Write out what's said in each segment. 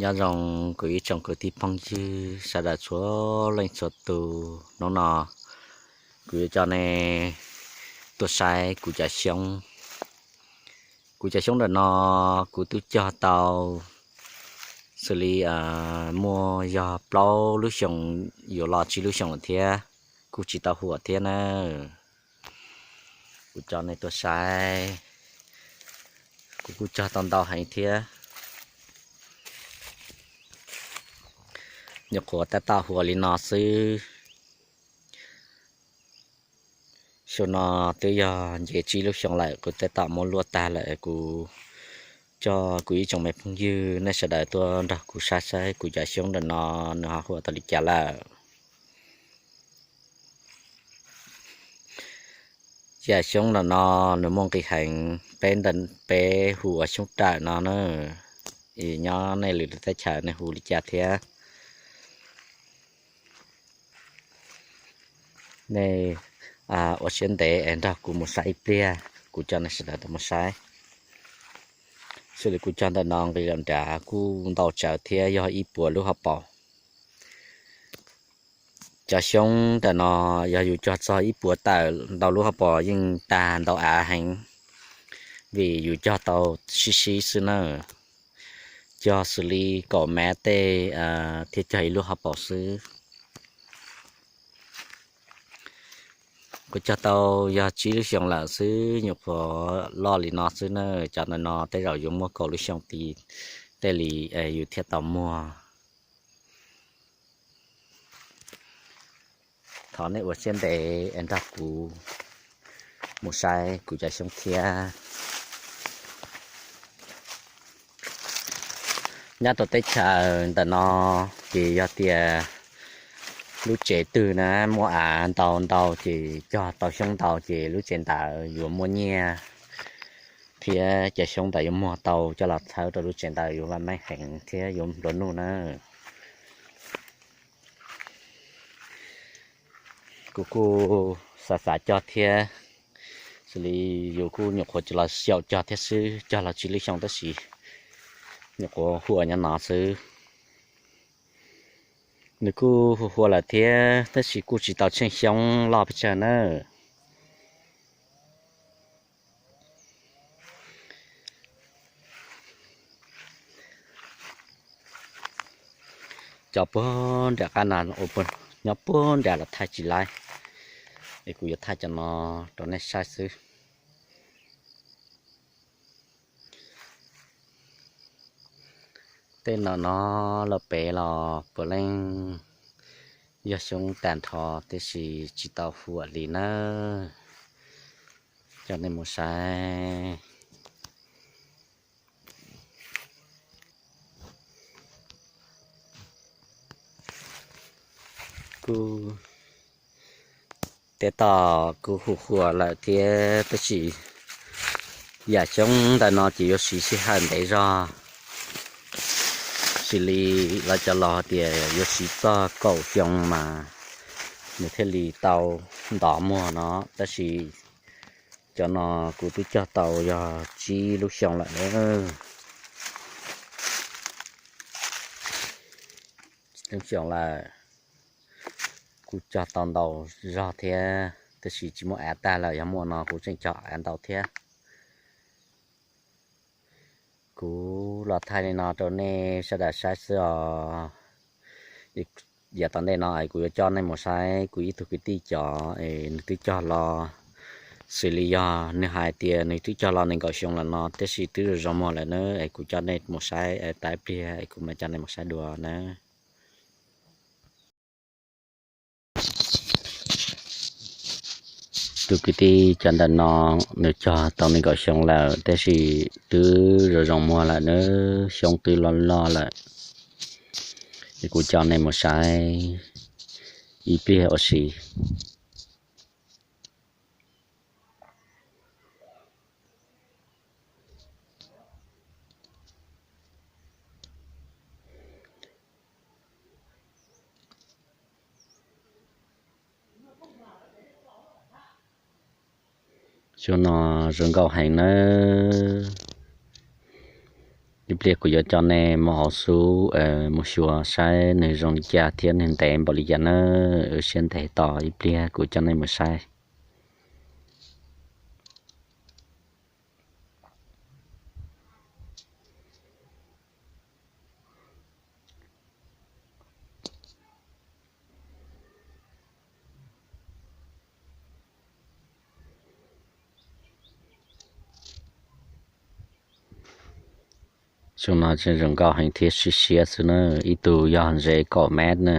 Nyob zoo kuv ib tsoom kwv tij phooj ywg sawv daws txhua leej txhua tus, hnub no kuv yuav coj nej tuaj saib kuv cov xyoob. Kuv cov xyoob ntawm no kuv twb cog tau xws li muaj yog plaub lub xyoo yuav los tsib lub xyoo lawm thiab, kuj tsis tau huam thiab na. Kuv coj nej tuaj saib, kuv kuj cog tau ntau heev thiab. Nyuam qhuav tab tom huam li no xwb. Xyoo no twb yog nce tsib lub xyoo lawm, kuv tab tom muab luaj tag lawm. Kuv coj kuv ib tsoom me phooj ywg nej sawv daws tuaj nrog kuv saib saib kuv cov xyoob ntawm no nws ho huam tau li cas lawm. Yam xyoob ntawm no nws muaj nqis heev, peb, peb hu ua xyoob rawm no na. Nyob nej lwm lub teb chaws nej hu li cas thiab. Nej ua siab ntev es nrog kuv mus saib ib pliag, kuv coj nej sawv daws tau mus saib. Xws li kuv cog ntawm no nqis lawm nrad kuj ntau tsawv thiab, yog ib puas lub hauv paus. Cov xyoob ntawm no yog yus cog txog ib puas tawm ntau lub hauv paus yeej tag ntau av heev, vim yus cog tau sib sib xwb na. Cog xws li kaum mev tej thiab cog ib lub hauv paus xwb. Kuv cog tau yog tsib lub xyoo lawm xwb, nyuam qhuav loj li no xwb na. Cov ntawm no tej zaum yuav muaj kaum lub xyoo tid tej li yus thiaj tau muag. Thov nej ua siab ntev es nrog kuv mus saib kuv cov xyoob thiab. Nyob rau teb chaws ntawm no ces yog tias lub tsev twg na muaj av ntau ntau ces cog tau xyoob ntau ces lub tsev ntawd yuav muaj nyiaj thiab cov xyoob ntawd yuav muag tau coj los txhawb rau lub tsev ntawd yuav vaj meej heev thiab yuav nplua nuj na. Kuv kuj xav xav cog thiab, xws li yus kuj nyuam qhuav los xyaum cog thiab xwb, cog los tsib lub xyoo tab sis nyuam qhuav huam nyob no xwb. Nws kuj hu hua lawm thiab tab sis kuj tsis tau tsheej xyoob loj pes tsawg na. Cov puag nram qab no, nyob puag nram los thaij tsis laib, es kuv yuav thaij cov no rau nej saib xwb. Tej no no los pem los puav leej yog xyoob tag nrho tiam sis tsis tau huam li nawb. Coj nej mus saib. Kuv tab tom kuv hu hua lawm thiab tab sis yam xyoob ntawm no ces yuav siv sij hawm ntev zog. Xws li lawv cov laus hais tias yuav siv txog kaum xyoo mas nws thiaj li tau ntov muag no, tab sis cov no kuv twb cog tau yog tsib lub xyoo lawm. Tsib lub xyoo lawm, kuv cog tau ntau zog thiab tab sis tsis muaj av tag lawm, yog muaj no kuv tseem cog av ntau thiab. Kuv los thaij li no rau nej sawv daws saib xwb os. Yav tom ntej no es kuv yuav coj nej mus saib kuv ib tug kwv tij cov es nws twb cog los, xws li yog nws hais tias nws twb cog los nees nkaum xyoo lawm no tab sis twb zoo zoo muag lawm na, es kuv coj nej mus saib tau ib pliag es kuv mam coj nej mus saib dua na. Tus kwv tij cov ntawm no nws cog tau nees nkaum xyoo lawm tab sis twb zoo zoo muag lawm na, xyoob twb loj loj lawm. Es kuv coj nej mus saib ib pliag ua si. Xyoo no zoo nkauj heev nawb. Ib pliag kuv yuav coj nej mus hauv Zoom mus xyuas saib nws zoo li cas thiab nws ntev npaum li cas na. Wb siab ntev tos ib pliag kuv coj nej mus saib. Xyoo no zoo nkauj heev thiab siab siab xwb na, ib tug yog ntsev kaum mev na.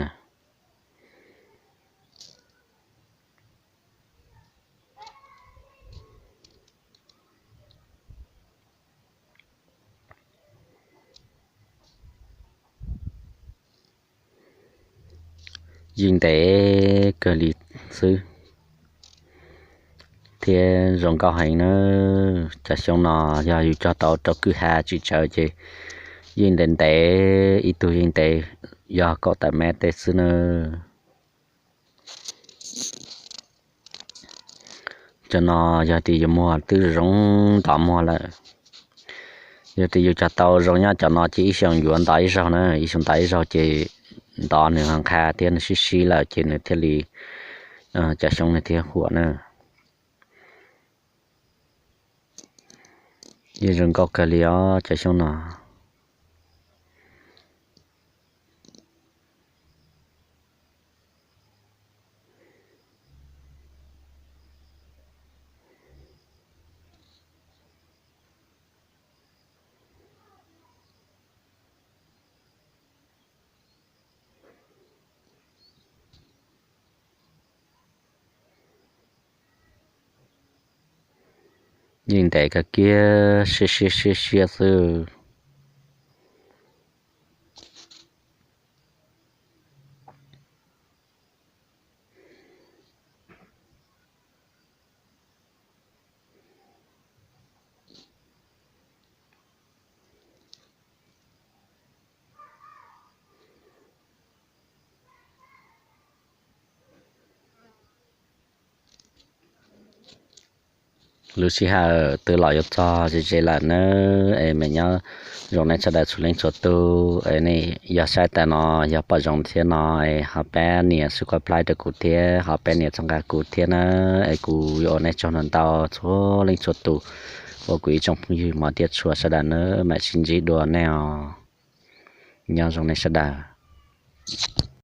Yeej ntev kawg li xwb thiab zoo nkauj heev na. Cov xyoob no yog yus cog tau rau kwj ha tsis tsawv ces yeej ntev ntev, ib tug yeej ntev yog kaum tawm mev tej xwb na. Cov no yog tias yus muag twb zoo ntov muag lawm. Yog tias yus cog tau zoo nyob cov no ces ib xyoos yuav ntov ib zaug na, ib xyoos ntov ib zaug ces ntov nws ho nqha thiab nws sib sib lawm ces nws thiaj li, cov xyoob nws thiaj huam na. Yeej zoo nkauj kawg li os cov xyoob no. Yeej ntev kawg kiag, siab siab siab siab xwb. Lub sij hawm twb los yuav txog ze ze lawm nawb, es me nyob zoo nej sawv daws txhua leej txhua tus, es nej yog saib tas no yog pom zoo thiab no es ho pab nias subscribe rau kuv thiab ho pab nias txoj nqa kuv thiab na, es kuv yuav ua nej tsaug ntau ntau txhua leej txhua tus, ua kuv ib tsoom phooj ywg hmov thiab tshua sawv daws nawb, mam sib ntsib dua nej os. Nyob zoo nej sawv daws.